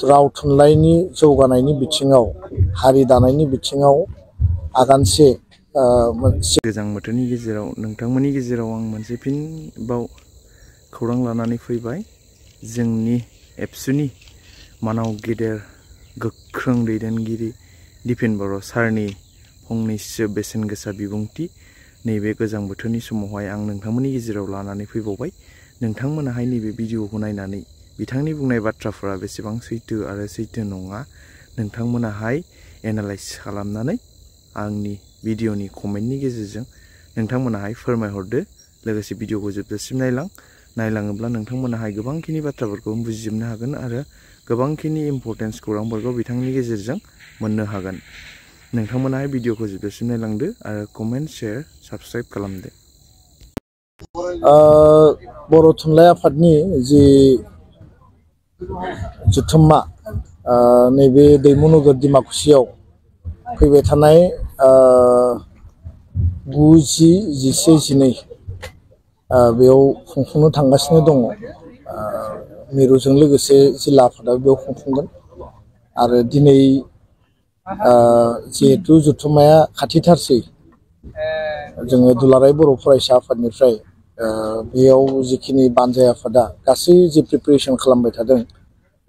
राव थुनलाइनि जौगानायनि बिथिङाव हारि दानायनि बिथिङाव आगानसे गोजां बोथोरनि गेजेराव नोंथांमोननि गेजेराव आं मोनसे फिन बाव खौरां लानानै फैबाय। जोंनि एबसुनि मानाव गेदेर गोख्रों दैदेनगिरि दिपेन बर' सारनि फंनैसो बेसेन गोसा बिबुंथि नैबे गोजां बोथोरनि समावहाय आं नोंथांमोननि गेजेराव लानानै फैबावबाय। नोंथांमोनाहाय नैबे भिडिअखौ नायनानै बिथांनि बुंनाय बाथ्राफोरा बेसेबां सैथो आरो सैथो नङा नोंथांमोनाहाय एनालाइज खालामनानै आंनि भिडिअनि कमेन्टनि गेजेरजों नोंथांमोनाहाय फोरमायहरदो। लोगोसे भिडिअखौ जोबजासिम नायलाङोब्ला नोंथांमोनाहाय गोबांखिनि बाथ्राफोरखौ बुजिजोबनो हागोन आरो गोबांखिनि इम्परटेन्स खौरांफोरखौ बिथांनि गेजेरजों मोननो हागोन। नोंथांमोनाहाय भिडिअखौ जोबजासिम नायलांदो आरो कमेन्ट, शेयार, साबस्क्राइब खालामदो। बर' थुनलाइ आफादनि जि जथुम्मा नैबे दैमु नोगोर डिमाकुसियाव फैबाय थानाय 9, 10, 11, 12 बेयाव खुंफुंनो थांगासिनो दङ। मिरुजों लोगोसे जिल्ला आफादा बेयाव खुंफुंगोन आरो दिनै जिहेतु जथुम्माया खाथिथारसै जोङो दुलाराय बर' फरायसा आफादनिफ्राय बेयाव जिखिनि बानजाय आफादा गासै जि प्रिपेरेसन खालामबाय थादों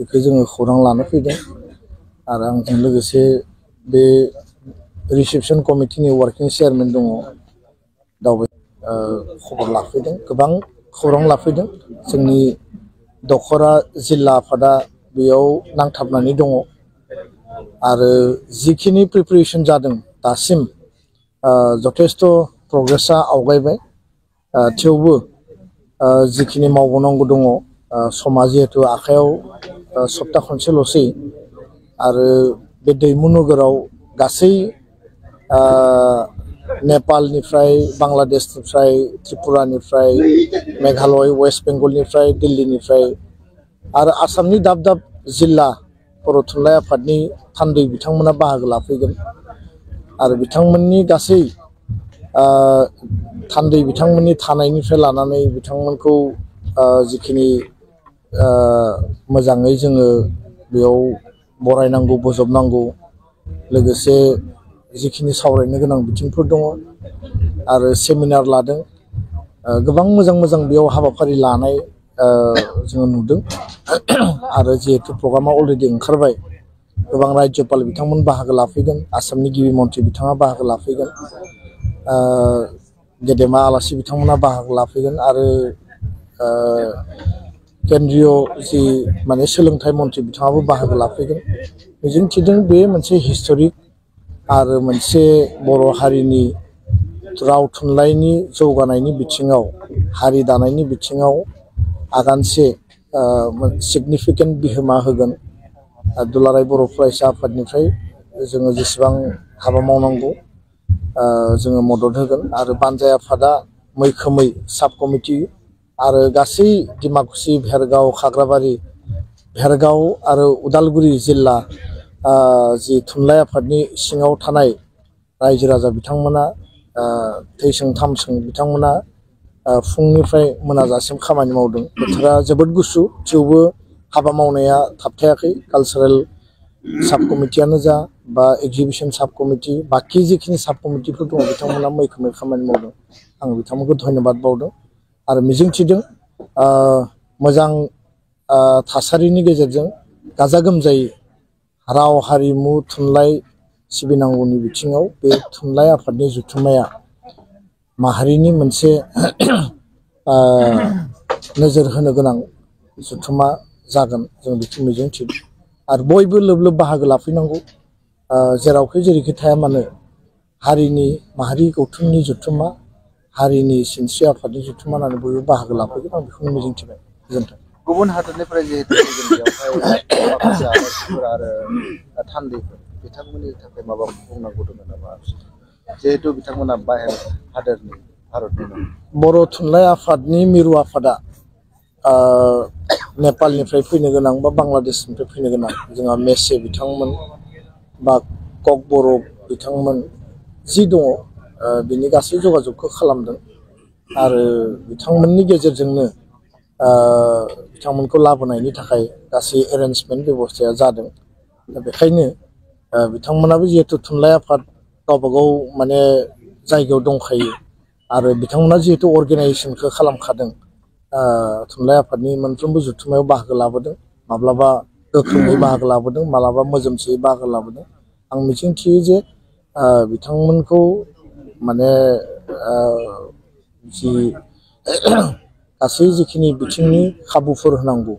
बेखौ जोङो खौरां लानो फैदों आरो आंजों लोगोसे बे रिसेपसन कमिटिनि वार्किं चेयारमेन दङ खबर लाफैदों, गोबां खौरां लाफैदों। जोंनि दखरा जिल्ला आफादा बेयाव नांथाबनानै दङ आरो जिखिनि प्रिपेरेसन जादों दासिम जथेस्थ' प्रग्रेसा आवगायबाय। थेवबो जिखिनि मावबावनांगौ दङ समा जिहेतु आखायाव सप्ता खनसेल'सै आरो बे दैमु नोगोराव गासै नेपालनिफ्राय, बांलादेशनिफ्राय, त्रिपुरानिफ्राय, मेघालय, वेस्ट बेंगलनिफ्राय, दिल्लीनिफ्राय आरो आसामनि दाब दाब जिल्ला बर' थुनलाइ आफादनि थान्दै बिथांमोना बाहागो लाफैगोन आरो बिथांमोननि गासै थान्दै बिथांमोननि थानायनिफ्राय लानानै बिथांमोनखौ जिखिनि मोजाङै जोङो बेयाव बरायनांगौ, बोजबनांगौ, लोगोसे जिखिनि सावरायनो गोनां बिथिंफोर दङ आरो सेमिनार लादों। गोबां मोजां बेयाव हाबाफारि लानाय जोङो नुदों आरो जिहेतु प्रग्रामा अलरेडि ओंखारबाय, गोबां रायजोपाल बिथांमोन बाहागो लाफैगोन, आसामनि गिबि मन्थ्रि बिथाङा बाहागो लाफैगोन, गेदेमा आलासि बिथांमोना बाहागो लाफैगोन आरो केन्द्रीय जि माने सोलोंथाइ मन्थ्रि बिथाङाबो बाहागो लाफैगोन। मिजिंथिदों बे मोनसे हिस्ट'रिक आरो मोनसे बर' हारिनि राव थुनलाइनि जौगानायनि बिथिङाव हारि दानायनि बिथिङाव आगानसे सिगनिफिकेन्ट बिहोमा होगोन। दुलाराय बर' फरायसा आफादनिफ्राय जोङो जेसेबां हाबा मावनांगौ जोङो मदद होगोन आरो बानजाय आफादा मैखोमै साब कमिटि आरो गासै डिमाकुसि, भेरगाव, खाग्राबारि, भेरगाव आरो उदालगुरि जिल्ला जि थुनलाइ आफादनि सिङाव थानाय रायजो राजा बिथांमोना थैसों थामसों बिथांमोना फुंनिफ्राय मोनाजासिम खामानि मावदों। बोथोरा जोबोद गुसु, थेवबो हाबा मावनाया थाबथायाखै। कालचारेल साब कमिटियानो जा बा एक्जिबिसन साब कमिटि, बाखि जिखिनि साब कमिटिफोर दङ बिथांमोना मैखोमै खामानि मावदों। आं बिथांमोनखौ धन्यबाद बावदों आरो मिजिंथिदों मोजां थासारिनि गेजेरजों गाजा गोमजायै राव, हारिमु, थुनलाइ सिबिनांगौनि बिथिङाव बे थुनलाइ आफादनि जथुम्माया माहारिनि मोनसे नोजोर होनो गोनां जथुम्मा जागोन, जों बेखौ मिजिंथिदों आरो बयबो लोब लोब बाहागो लाफैनांगौ। जेरावखि जेरैखि थाया मानो हारिनि माहारि गौथुमनि जथुम्मा, हारिनि सिनस्रि आफादनि जथुम्मा होननानै बयबो बाहागो लाफैगोन, आं बेखौनो मिजिंथिबाय। गोजोन्थों। गुबुन हादरनिफ्राय जिहेतु बेवहाय माखासे आलासिफोर आरो थान्दैफोर बिथांमोननि थाखाय माबा बुंनांगौ दङ नामा? जिहेतु बिथांमोना बाहेर हादोरनि भारतनि नङा। बर' थुनलाइ आफादनि मिरु आफादा नेपालनिफ्राय फैनो गोनां बा बांलादेशनिफ्राय फैनो गोनां जोंहा मेसे बिथांमोन बा कक बर' बिथांमोन जि दङ बिनि गासै जगाजगखौ खालामदों आरो बिथांमोननि गेजेरजोंनो बिथांमोनखौ लाबोनायनि थाखाय गासै एरेन्जमेन्ट बेबस्थाया जादों दा बेखायनो बिथांमोनाबो जिहेतु थुनलाइ आफाद गावबागाव माने जायगायाव दंखायो आरो बिथांमोना जिहेतु अर्गेनाइजेसनखौ खालामखादों थुनलाइ आफादनि मोनफ्रोमबो जथुम्मायाव बाहागो लाबोदों माब्लाबा गोख्रोङै बाहागो लाबोदों माब्लाबा मोजोमसेयै बाहागो लाबोदों आं मिजिंथियो जे बिथांमोनखौ माने जि गासै जिखिनि बिथिंनि खाबुफोर होनांगौ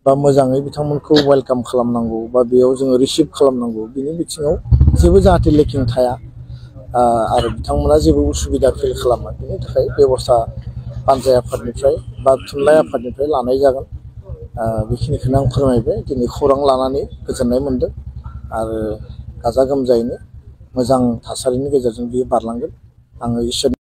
बा मोजाङै बिथांमोनखौ वेलकाम खालामनांगौ बा बेयाव जोङो रिसिभ खालामनांगौ बिनि बिथिङाव जेबो जाहाथे लेकिं थाया आरो बिथांमोना जेबो उसुबिदा फिल खालामा बिनि थाखाय बेबस्था पान्जाय आफादनिफ्राय बा थुनलाइ आफादनिफ्राय लानाय जागोन बेखिनिखौनो आं फोरमायबाय दिनै खौरां लानानै गोजोननाय मोन्दों आरो गाजा गोमजायैनो मोजां थासारिनि गेजेरजों बियो बारलांगोन आङो इसोरनि